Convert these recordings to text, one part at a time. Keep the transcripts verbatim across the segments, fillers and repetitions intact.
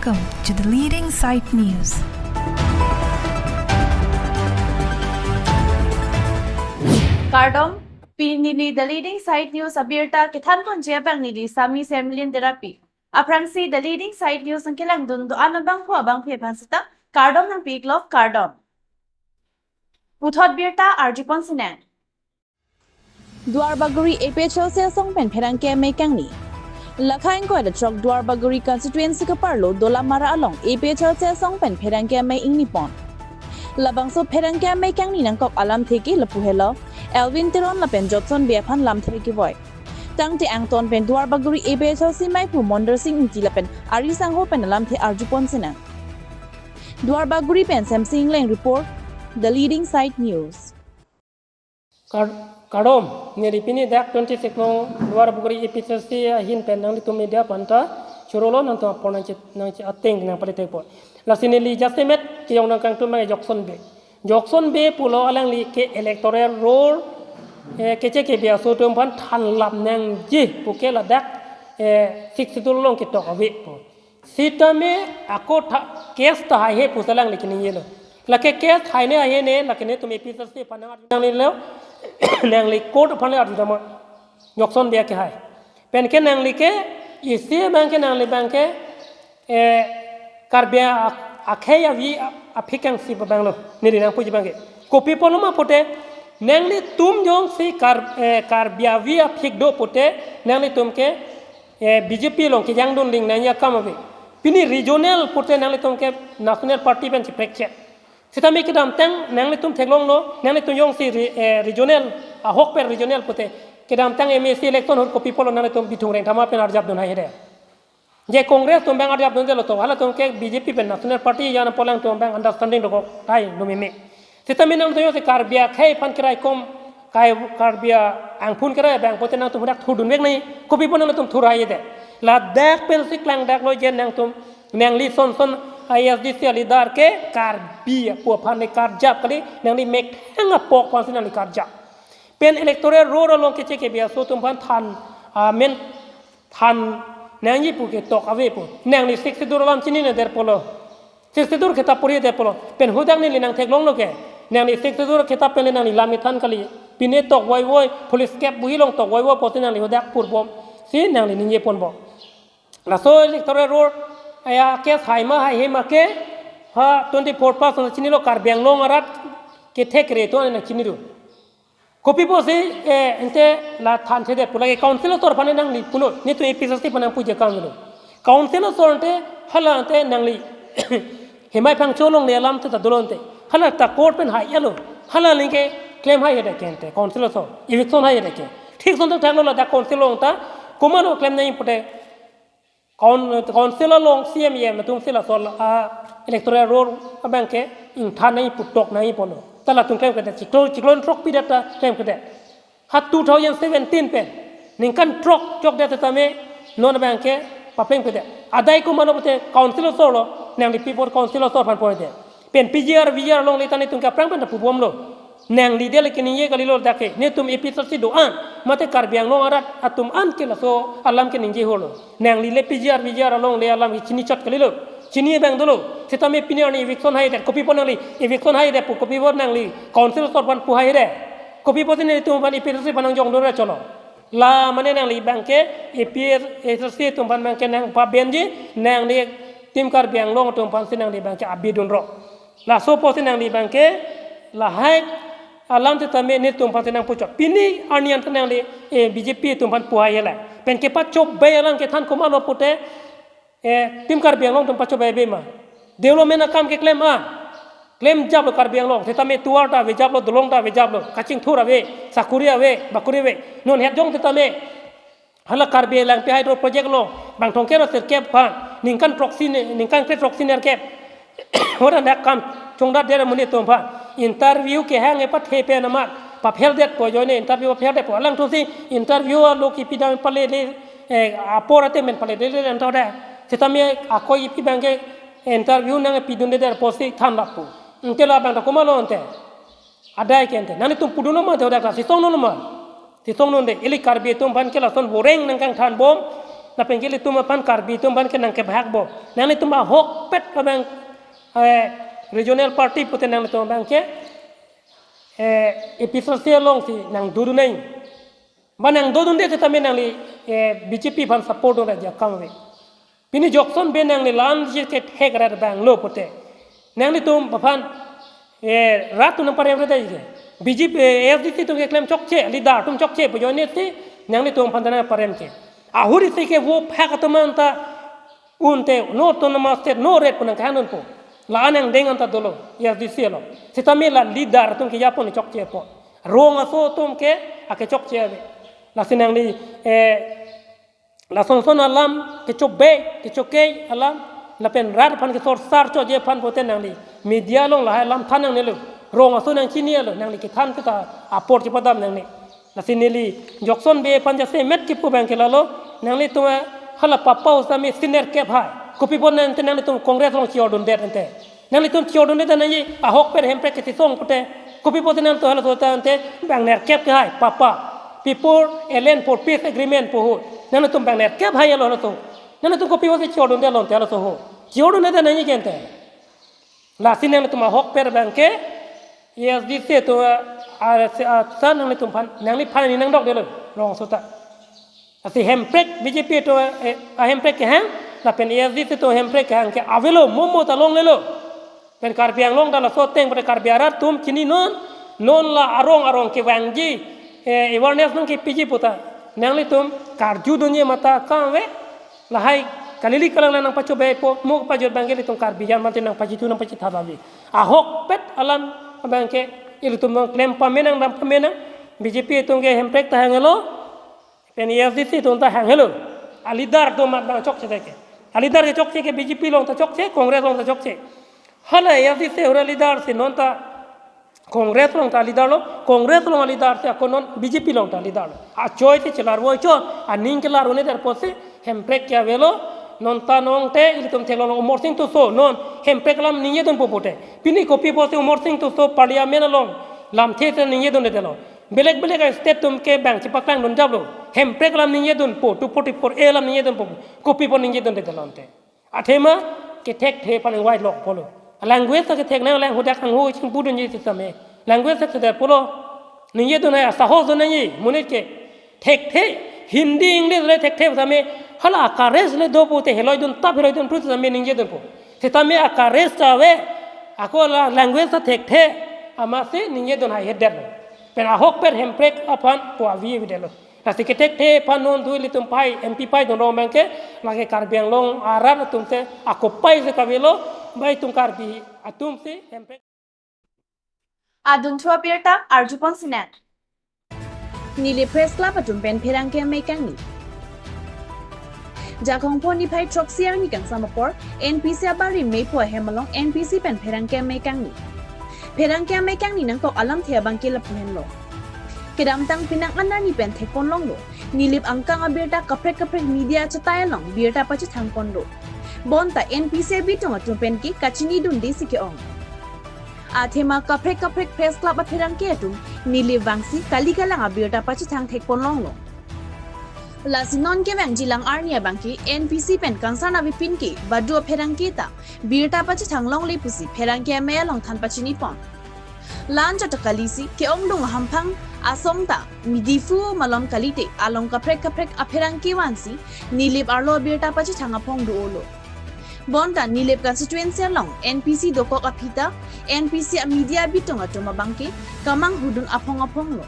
Welcome to the leading site news. Kardom, pini neli The Leading Site News abirta kethanponji abang neli Sami Semlin Derapi. Aphrangsi The Leading Site News nangkelangdun do-an abangphu abangphi aphan seta kardom nangpi-iklo, kardom. Puthot birta arjupon sinang. Duarbagori A P H L C asong pen pherangke amei kangni. Lakha ingkoi ra throk Duarbagori constituency keparlo Dolamara along A P H L C asong pen pherangke amei ingnipon. Labangso pherangke amei kangni nangkok alamthe ke lapu helo Elwin Teron lapen Jotson Bey aphan lamthe kevoi. Tangte angton pen Duarbagori A P H L C meiphu Mondor Sing Ingti lapen ari sangho pen alamthe arjupon sinang. Duarbagori pen Semsing Ingleng report, The Leading Site News. Kar-, kardom, neli pini dak twenty-six nong Duarbagori A P H L C ahin pen nanglitum media aphanta chorolo nangtum apor nangche-, nangche-, ateng nangpalitekpo. Lasi neli jasemet kejong nangkangtum abang Jotson Bey. Jotson Bey pulo alangli ke electoral roll, eh, keche kebi aso atum aphan thanlap nangji puke ladak, eh, Sixth Schedule along ketok avepo. Sitame ako tha-, case ta haihe pusi alangli keningjelo. Lake case haine haihene, lake netum A P H L C aphan nangarju nangnelo, nangli court aphan arju tama. Jotson Bey ke hai. Penke nangli ke, isi abangke nangli abangke, eh, Karbi a-, akhei avi a-, aphik kangsi abanglo, neli nangpuji abangke. Kopi apotlo ma pute, nanglitum jongsi Kar-, eh, Karbi avi aphik do pute, nanglitum ke, eh, B J P along kejangdun ding nangji akam ave. Pini regional pute nanglitum ke national party pen chiprekche. Sitame kedamtang nanglitum theklonglo, nanglitum jongsi re-, eh, regional, ahok pen regional pute. Kedamtang M A C election ahut kopi apotlo nanglitum Bithung Rengthama pen arjapdun haihede. Je Congress atum abang arjapdunde lo to, halatum ke B J P pen national party jan apot alangtum abang understanding dokok, tai lumeme. Sitame nangtum jongsi Karbi akhei aphan keraikom, kai Karbi angphun kerai abang pute nangtum hadak thurdunvek nai, kopi apot nangtum thur haihede. Ladak pensi klangdaklo je nangtum, nangli son son I S D C a-leader ke Karbi apu aphan le karjap kali, nangli methang apok aphansi nangli karjap. Pen electoral roll along keche kebi aso atum aphan than, amen than nangji puke tok avepo. Nangli Sixth Schedule alam chinine derpolo. Sixth Schedule kitab puri derpolo. Pen hadak neli nangtheklonglo ke. Nangli Sixth Schedule kitab pen le nangli lam kethan kali. Pine tok voivoi, police cap buhi along tok voivoi pusi nangli hadak purbom. Si nangli ningjeponbom. Laso electoral roll a-case hai ma haihe ma ke, ha twenty-four plus chinilo, Karbi Anglong arat kethek re to nangchini do. Kopi apotsi, eh, ante la thanthedetpo, lake council asor aphan nangli punon, netum A P H L C aphan nangpuji akam lo. Council asor ante, hala ante nangli hemai phangcho along le alam ta dolo ante. Hala ta court pen hailo. Hala lingke klem haihede ke ante, council asor. Eviction haihede ke. Thik ason ta thanglo ladak council along ta, komatlo klem nangji pute. Coun-, council along C M E M atum si laso a-electoral roll abangke ingthan nangji pu, tok nangji pulo. Ta latum klemkledet, chiklo, chiklo throk pidet ta klemkledet. Ha two thousand seventeen pen ningkan throk chokdet tame non abangke paplengpedet. Adai komatlo pute council asorlo, nangli pi apot council asor aphan pudet. Pen P G R, V G R along le ta netum ke aphrang pen ta pubomlo. Nangli dele keningje kalilo dak ke. Netum A P H L C do-an, mate Karbi Anglong arat atum an ke laso alam keningje holo. Nangli le P G R, V G R along le alam ke chinichot kalilo. Chini abang dolo. Sitame pini arni eviction haidet. Kopi apot nangli eviction haidet pu, kopi apot nangli council asor aphan pu haidet. Kopi apotsi netum aphan A P H L C aphan nangjongdunre cholo. La mane nangli abangke A P H L C atum aphan abangke nangpabenji, nangli Team Karbi Anglong atum aphansi nangli abangke abidunrok. Laso apotsi nangli abangke lahai alam sitame netum aphansi nangpuchot. Pini arni anta nangli, eh, B J P atum aphan pu haihela. Pen kepachobei alam kethan komatlo pute, eh, Team Karbi Anglong atum pachobei ave ma. Development akam keklem an, klemjaplo Karbi Anglong. Sitame tovar ta avejaplo, dolong ta avejaplo, kachingthur ave, sakuri ave, bakuri ave. Non het jong sitame hala Karbi Langpi Hydro Project along bang thomkep ra sirkep aphan ningkan throksi ne, ningkan kre throksi nerkep. Hoda dak kam chongdatdet amonit atum aphan. Interview kehang e pathe pen amat papheldetpo, ajoine interview papheldetpo. Alangthusi interview alo kipi dam pale le, eh, apor atemen pale le le anta da. Sitame ako ipi abangke interview nangpidundedet apotsi thanlappo. Ante labang ta komatlo ante. Adai ke ante. Nanglitum pudunlo ma ante hoda kla, chisongdunlo ma. Chisongdunde, ili Karbi atum aphan ke lason boreng nangkangthanbom. Lapen ke ilitum aphan, Karbi atum aphan ke nangkebahak bo. Nanglitum ahokpet abang, eh, regional party pute nanglitum abang ke, eh, A P C C alongsi nangdodun nai. Ba nangdodunde setame nangli, eh, B J P aphan support dun ajakong ave. Pini jokson be nangli la-ansi kethek rat abang lo pute, nanglitum aphan, eh, rat atum nangparem rat dai ke. B J P, eh, A S D C atum keklem chokche, leader atum chokche pu ajoine si nanglitum aphan ta nangparem ke. Ahut isi ke vo phak atum anta unte, no autonomous state, no ret pu nangkehang dunpo. La-an angdeng anta dolo, A S D C along. Setame la leader atum kejapon chokchepo. Rong aso atum ke akechokche ave. Lasi nangli, eh, lason son alam, kechobe, kechokei alam, lapen rat aphan kesorsar choje aphan pute nangli media along lahai alam than nangnelo. Rong aso nangchinilo, nangli kethan kita apor chepadam nangne. Lasi neli jokson be aphan jasemet kipu abang ke lalo, nanglitum hala papa usami senior kep hai. Kopi apot nangte nanglitum Congress along chiordundet ante. Nanglitum chiordundet nangji, ahokpet Hemprek kethesong pute. Kopi apot nangtum halaso ta ante bang nerkep ke hai, papa. People Alliance for Peace Agreement pu ahut. Nanglitum bang nerkep hai alo halaso. Nanglitum kopi apot chiordundet lo ante halaso ho. Chiordundet nangji ke ante. Lasi nanglitum ahokpet abang ke, A S D C atum, ah, ah, sa nanglitum aphan, nangliphan ni nangdokdelo, rong aso ta. Lasi Hemprek, B J P atum, eh, a-Hemprek kehang, lapen A S D C atum Hemprek kehang ke avelo, momo ta longlelo. Pen Karbi Anglong ta laso ateng pute Karbi arat atum chininon, non la arong arong kevangji, eh, awareness nangkepiji puta. Nanglitum karjudunji mata kave, lahai kalili kalang nangpachobepo, mo pajut abang ke ilitum Karbi jan mate nangpachithu nangpachithap ave. Ahokpet alam abang ke ilitum nangklem pame nang, dam pame nang, B J P atum ke Hemprek ta hanglo, pen A S D C atum ta hanglo. A-leader atum mat nangchokche ke. A-leader kechokche ke B J P along ta chokche, Congress along ta chokche. Hala A S D C ahut a-leader si non ta Congress along ta leader lo, Congress along a-leader si ako non B J P along ta leader lo. Achoi si chelarvo chot, aning kelar un-edetpo si Hemprek ke avelo, non ta nonte ilitum theklong Amarsing Tisso, non Hemprek alam ningjedunpo pute. Pini kopi apotsi Amarsing Tisso Parliament along lamthe si ningjedundetlo. Belek belek a-state atum ke bang chepaklangdun japlo. Hemprek alam ningjedunpo, two forty-four A alam ningjedunpo. Kopi apot ningjedundetlo ante. Athema kethekthe aphan ingvai lok pulo. Language ta kethek nang lang, hadak hanghu chingpudunji setame. Language ta kethek pulo. Ningjedun hai, asahos dun nangji, monit ke. Thekthe, Hindi, English le thekthe setame, hala a-courage le do pute heloidun tap heloidun prut setame ningjedunpo. Setame a-courage ta ave, ako la language ta thekthe, amatsi ningjedun hai hedet lo. Pen ahokpet Hemprek aphan pu avi avidetlo. Lasi kethekthe aphan non dui ilitum pai, M P pai dun rong abang ke, lake Karbi Anglong arat atum si, ako pai si kavelo, bai itum Karbi atum si, Hemprek. Adunthu abirta arjupon sinang. Nilip Press Club atum pen pherangke amei kangni. Jakhong pho niphai throksi arni kangsam apor, N P C abari mephu ahem along N P C pen pherangke amei kangni. Pherangke amei kangni nangkok alamthe abang ke lapu henlo. Kedamtang penang an arni pen thekponlonglo. Nilip angkang abirta kaprek kaprek media achatai along birta pachethangponlo. Bonta N P C abitung atum pen ke kachinidunde si ke-ong. Athema kaprek kaprek Press Club apherangke atum Nilip vangsi kali kalang abirta pachethang thekponlonglo. Lasi non kevangjilang arni abang ke N P C pen kangsam avepin ke badu apherangke ta birta pachethanglople pusi pherangke amei along than pachinipon. La-an chot kalisi ke-ongdung ahamphang asong ta Diphu malom kalite along kaprek kaprek apherangke vansi Nilip arlo birta pachethang aphong do-olo. Bonta Nilip constituency along N P C dokok aphi ta N P C a-media abitung atum abang ke kamanghudun aphong aphonglo.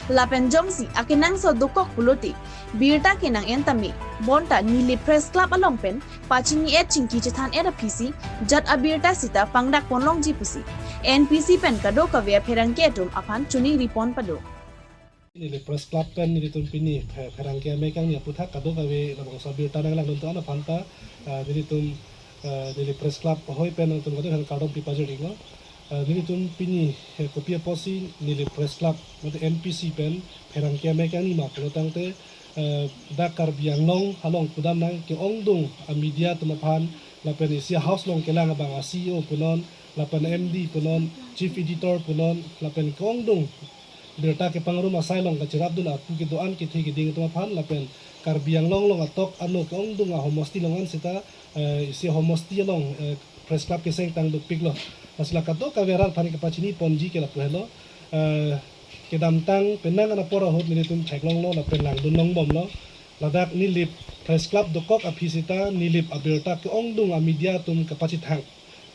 Lapen jongsi akenangsot dokok pulote birta ke nang-en tame, bonta Nilip Press Club along pen pachini-et chingki chethan-et aphisi jat abirta sita pangdakponlongji pusi N P C pen kadokave apherangke atum aphan choningri pon pado. Nilip Press Club pen nelitum pini phe-, pherangke amei kangni aputhak kadokave labangso abirta nanglangdun tuan aphan ta, ah, nelitum, ah, Nilip Press Club ahoi pen nangtum kadokave kardom pipajir iklo. Ah, nelitum pini, eh, kopi apotsi Nilip Press Club mate N P C pen pherangke amei kangni ma pulo tangte, eh, dak Karbi Anglong along pudam nang ke-ongdung a-media atum aphan lapen isi a-house along kelang abang a-C E O punon lapen M D punon, chief editor punon, lapen ke-ongdung birta kepangrum asai along kacherapdun apu kedo-an kethe keding atum aphan lapen Karbi Anglong along atok ano ke-ongdung ahomosti along an seta, eh, isi homosti along, eh, press club keseng tang dopiklo. Lasi la kadokave arat aphan kapachini ponji ke lapu helo. Eh, kedamtang penang an apor ahut nelitum theklonglo lapen langdun longbomlo. Ladak Nilip Press Club dokok aphi seta Nilip abirta ke-ongdung amedia atum kapachethang.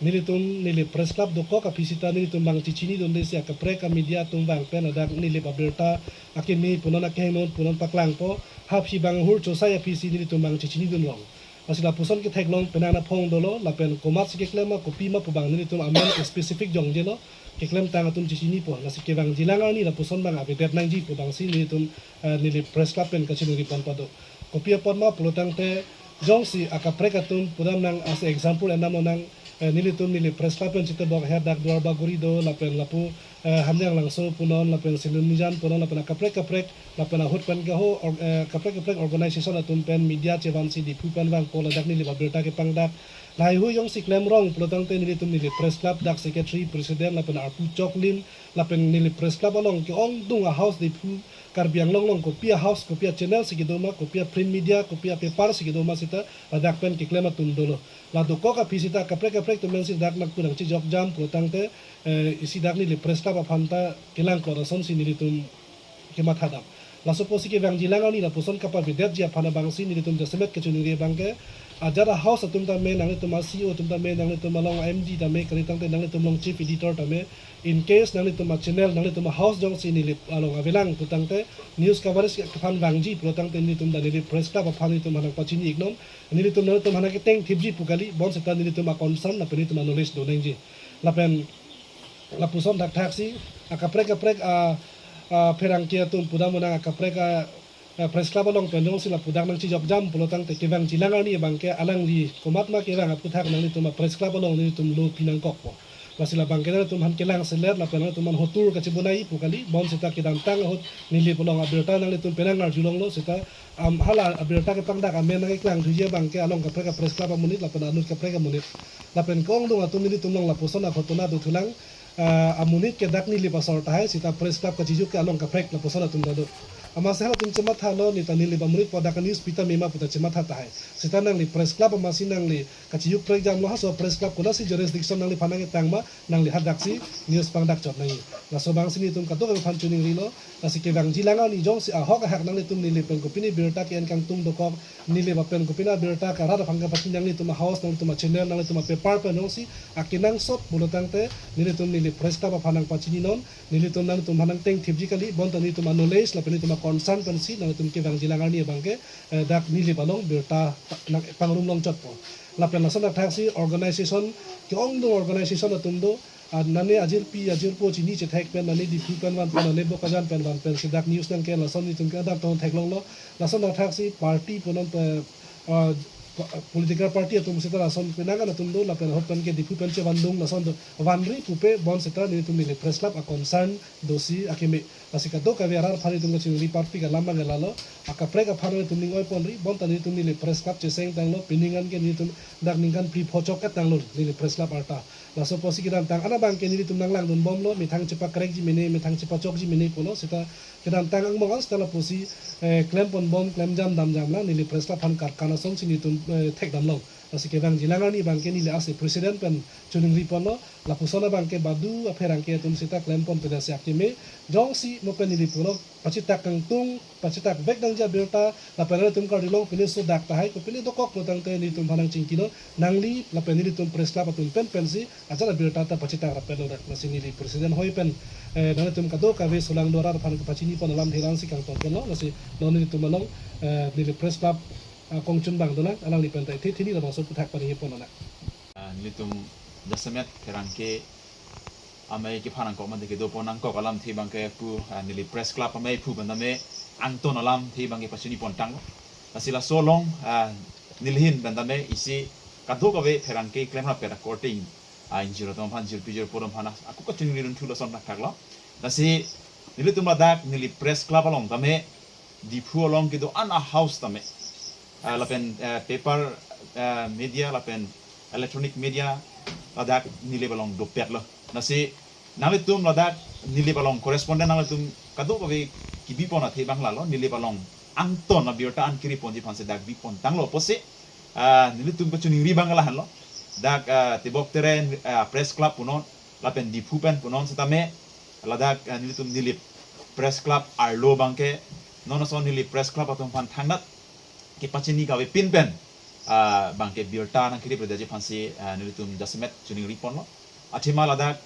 Nelitum Nilip Press Club dokok aphi seta nelitum bang chechinidunde si akaprek amedia atum vang pen ladak Nilip abirta akeme punon akehingno punon paklangpo, haphi bang hur chosai aphi si nelitum bang chechinidun long. Lasi lapuson ketheklong penang naphong dolo, lapen komat si keklem ma kopi ma pu bang nelitum amen specific jongjelo, keklem tang atum chechinipo. Lasi kevangjilang arni lapuson bang avedet nangji pu bang si nelitum, eh, Nilip Press Club pen kachiningri pon pado. Kopi apot ma pulo tangte jongsi akaprek atum pudam nang, as example enam lo nang, eh, nelitum Nilip Press Club pen chitebok aher dak Duar Bagori do, lapen lapu, eh, Hamyanglangso punon, lapen Silumnijan punon, lapen akaprek kaprek, lapen ahut pen keho, or-, eh, kaprek kaprek organization atum pen media chevansi Diphu pen vangpo ladak Nilip abirta kepangdak. Lahai hui jongsi klemrong pulo tangte nelitum Nilip Press Club dak secretary, president, lapen arpu choklim, lapen Nilip Press Club along ke-ongdung a-house Diphu Karbi Anglong along kopi a-house, kopi a-channel si kedo ma, kopi a-print media, kopi a-paper si kedo ma seta ladak pen keklem atum dolo. La dokok aphi seta kaprek kaprek atum pensi dak nangpu nangchejokjam pulo tangte, eh, isi dak Nilip Press Club aphan ta kelang klot asonsi nelitum kemathadam. Laso apotsi kevangjilang arni lapuson kapavedetji aphan abangsi nelitum jasemet kachiningri abang ke, ajat a-house atum tame, nanglitum a-C E O atum tame, nanglitum along M D tame, kali tangte nanglitum along chief editor tame, in case nanglitum a-channel, nanglitum a-house jongsi Nilip along avelang pu tangte, news coverage aphan vangji pulo tangte nelitum dak Nilip Press Club aphan nelitum aphan nangpachini iknon, nelitum nanglitum aphan nangketeng thipji pu kali, bonseta nelitum a-concern lapen nelitum a-knowledge do nangji. Lapen lapuson thakthaksi akaprek kaprek a, a, pherangke atum pudam unang akaprek a, a, Press Club along pen jongsi lapu dak nangchejokjam pulo tangte kevangjilang arni abang ke alangli komat ma kevang aphuthak nanglitum a-Press Club along nelitum lo pinangkokpo. Lasi labang ke nanglitum aphan kelangselet lapen nanglitum aphan hotur kachebonai pu kali, bonseta kedamtang ahut Nilip along abirta nanglitum penang arjulonglo seta, am, hala abirta kepangdak amen nangkeklang thuji abang ke along kaprek a-Press Club amonit lapen anut kaprek amonit. Lapen ke-ongdung atum nelitum along lapuson aghotona dothulang, ah, amonit ke dak Nilip asor tahai, seta Press Club kachijuk ke along kaprek lapuson atum ta do. Amatsi halatum chemathalo, neta Nilip amonit pu dak news pi tame ma puta chematha tahai. Seta nangli Press Club amatsi nangli kachijuk prekjamlo, halaso Press Club konatsi jurisdiction nangliphan nangketang ma, nangli hadaksi news pangdak chot nangji. Laso abangsi nelitum kadokave aphan chiningrilo, lasi kevangjilang arni jongsi ahok ahak nanglitum Nilip pen kopine birta ke-en kangtung dokok, Nilip apen kopine birta ke arat aphan kapachini nanglitum a-house, nanglitum a-channel, nanglitum a-paper pen jongsi akenangsot pulo tangte nelitum Nilip Press Club aphan nangpachininon, nelitum nanglitum aphan nangteng thipji kali, bonta nelitum a-knowledge lapen nelitum a-concern pensi nanglitum kevangjilang arni abang ke, eh, dak Nilip along birta nangpangrum longchotpo. Lapen lason thakthaksi organization, ke-ongdung organization atum do, ah, nane ajirpi ajirpo chini chethek pen, nane Diphu pen van pen, nane Bokajan pen van pensi dak news nangke, lason nelitum ke adam tong theklonglo. Lason thakthaksi party punon pe, ah, pa-, political party atum seta lason penang an atum do, lapen ahut pen ke Diphu pen chevandung lason do, vanri pupe bonseta nelitum Nilip Press Club a-concern dosi akeme. Lasi kadokave arat aphan nelitum kachiningri parpik alam abang ke lalo, akaprek aphan nelitum ning oi ponri, bonta nelitum Nilip Press Club cheseng tanglo, pining an ke nelitum dak ningkan phli pho chok-et tanglo Nilip Press Club arta. Laso apotsi kedamtang an abang ke nelitum nanglangdunbomlo, methang chepakrekji mene, methang chepachokji mene pulo, seta kedamtang angbong an seta lapusi, eh, klem ponbom, klemjam damjamlang, Nilip Press Club aphan karkan asonsi nelitum, eh, thekdamlong. Lasi kevangjilang arni abang ke neli as a president pen chiningri ponlo, lapuson abang ke badu apherangke atum seta klem ponpe dak si akeme, jongsi mo pen neli pulo, pachitak kangtung, pachitak vek nangji abirta, lapen nelitum karjulong pine sodak tahai, kopine dokok pulo tangte nelitum aphan nangchingkinon, nangli lapen nelitum Press Club atum pen pensi ajat abirta ta pachitak rapetlo dak, lasi neli president hoi pen, eh, nanglitum kadokave solangdo arat aphan kapachini pon alamthe langsi kangtong ponlo, lasi non nelitum along, eh, Nilip Press Club, ah, kongchun abang donang, alangli pen ta ithi thini labangso aphuthak paningje pon nang. Ah, nelitum jasemet pherangke amei kephan nangkok mate kedo pon nangkok alamthe abang ke pu, ah, Nilip Press Club amei phu pen tame angton alamthe abang ke pachini pon tanglo. Lasi laso along, ah, neli ahin pen tame isi kadokave pherangke klemrap pera korting, ah, ingjir atum aphan, jirpi jirpo atum aphan, ah, ako kachiningri dunthu lason thakthaklong. Lasi nelitum ladak Nilip Press Club along tame Diphu along kedo-an a-house tame, ah, lapen, eh, paper, eh, media lapen electronic media ladak Nilip along dopetlo. Lasi nanglitum ladak Nilip along correspondent nanglitum kadokave kebi pon athe abang lalo, Nilip along angton abirta an kiri ponji aphansi dak bi pon tanglo pusi, ah, nelitum kachiningri abang lahenlo. Dak, ah, Tibok Terrain, ah, Press Club punon, lapen Diphu pen punon setame, ladak, ah, nelitum Nilip Press Club arlo abangke, non ason Nilip Press Club atum aphan thangnat kepachini kavepin pen, ah, abangke birta nangkiri pledetji aphansi, ah, nelitum jasemet chiningri ponlo. Athema ladak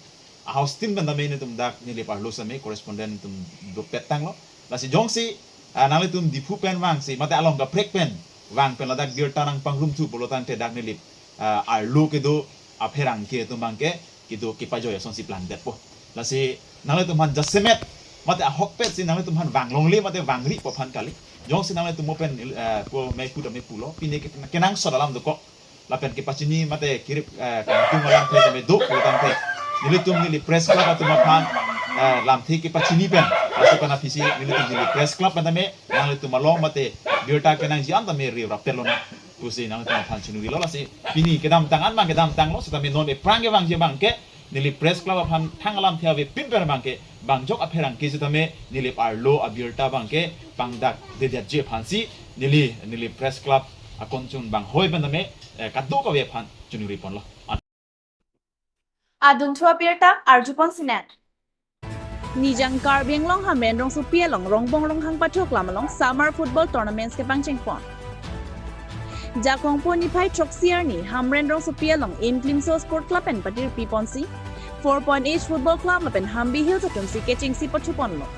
a-house team pen tame nelitum dak Nilip arlo setame correspondent nelitum dopet tanglo. Lasi jongsi, ah, nanglitum Diphu pen vangsi, mate along kaprek pen vang pen ladak birta nangpangrumthu pulo tangte dak Nilip, ah, arlo kedo apherangke atum abangke kedo kepajoi asonsi plangdetpo. Lasi nanglitum aphan jasemet mate ahokpet si nanglitum aphan vanglongle mate vangripo aphan kali. Jongsi nanglitum mo pen, eh, po mei pu tame pulo, pine ke-, kenangsot alam dokok. Lapen kepachini mate kirip, eh, kangtung alamthe tame do pulo tangte, nelitum Nilip Press Club atum aphan, eh, lamthe kepachini pen, laso pen aphisi nelitum Nilip Press Club pen tame nanglitum along mate birta kenangji an tame riu rapet lonang pusi nanglitum aphan chiningrilo. Lasi pini kedamtang an abang kedamtanglo, setame non ephrang kevangji abangke Nilip Press Club aphan thang alamthe avepin pen abangke bangjok apherangke setame Nilip arlo abirta abangke pangdakdedetji aphansi neli Nilip Press Club akonchun banghoi pen tame, eh, kadokave aphan chiningri ponlo. Adunthu abirta arjupon sinan. Nijang Karbi Anglong Hamren rongsopi along Rongbong Ronghang pathu aklam along Summer Football Tournaments kepangchengpon. Jakong pon niphai throksi arni Hamren rongsopi along Imklimso Sport Club pen patirpi ponsi four point eight Football Club lapen Hambi Hills atumsi kechengsi pathuponlo.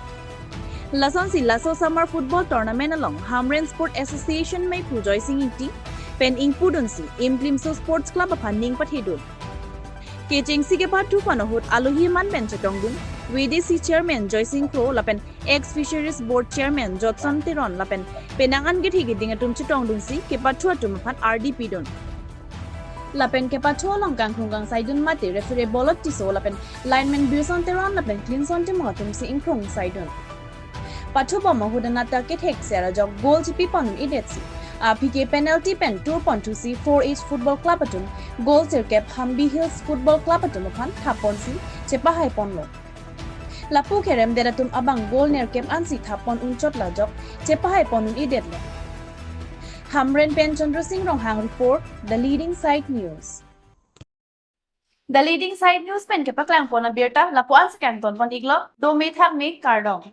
Lasonsi laso Summer Football Tournament along Hamren Sport Association meiphu Joysing Ingti pen ingpudunsi Imklimso Sports Club aphan ning pathedun. Kechengsi kepathu pon ahut alohi man pen chetongdun V D C Chairman Joysing Kro lapen Ex Fisheries Board Chairman Jotson Teron lapen penang an kethe keding atum chetongdunsi kepathu atum aphan ardi pidun. Lapen kepathu along kangkhung kangsaidun mate referee Bolot Tisso lapen lineman Birson Teron lapen Clinson Timung atumsi ingkrung saidun. Pathubom ahut anat ta kethek ser ajok goal chipi pon un-edetsi, aphi ke penalty pen tur ponthusi four H Football Club atum goal sirkep Hambi Hills Football Club atum aphan thap ponsi chepahai ponlo. Lapu keremdet atum abang goal nerkep ansi thap pon unchot lajok chepahai pon un-edetlo. Hamren pen Chandra Singh Ronghang report, The Leading Side News. The Leading Side News pen kepaklang pon abirta lapu ansi kangton pon iklo, dome thakme kardom.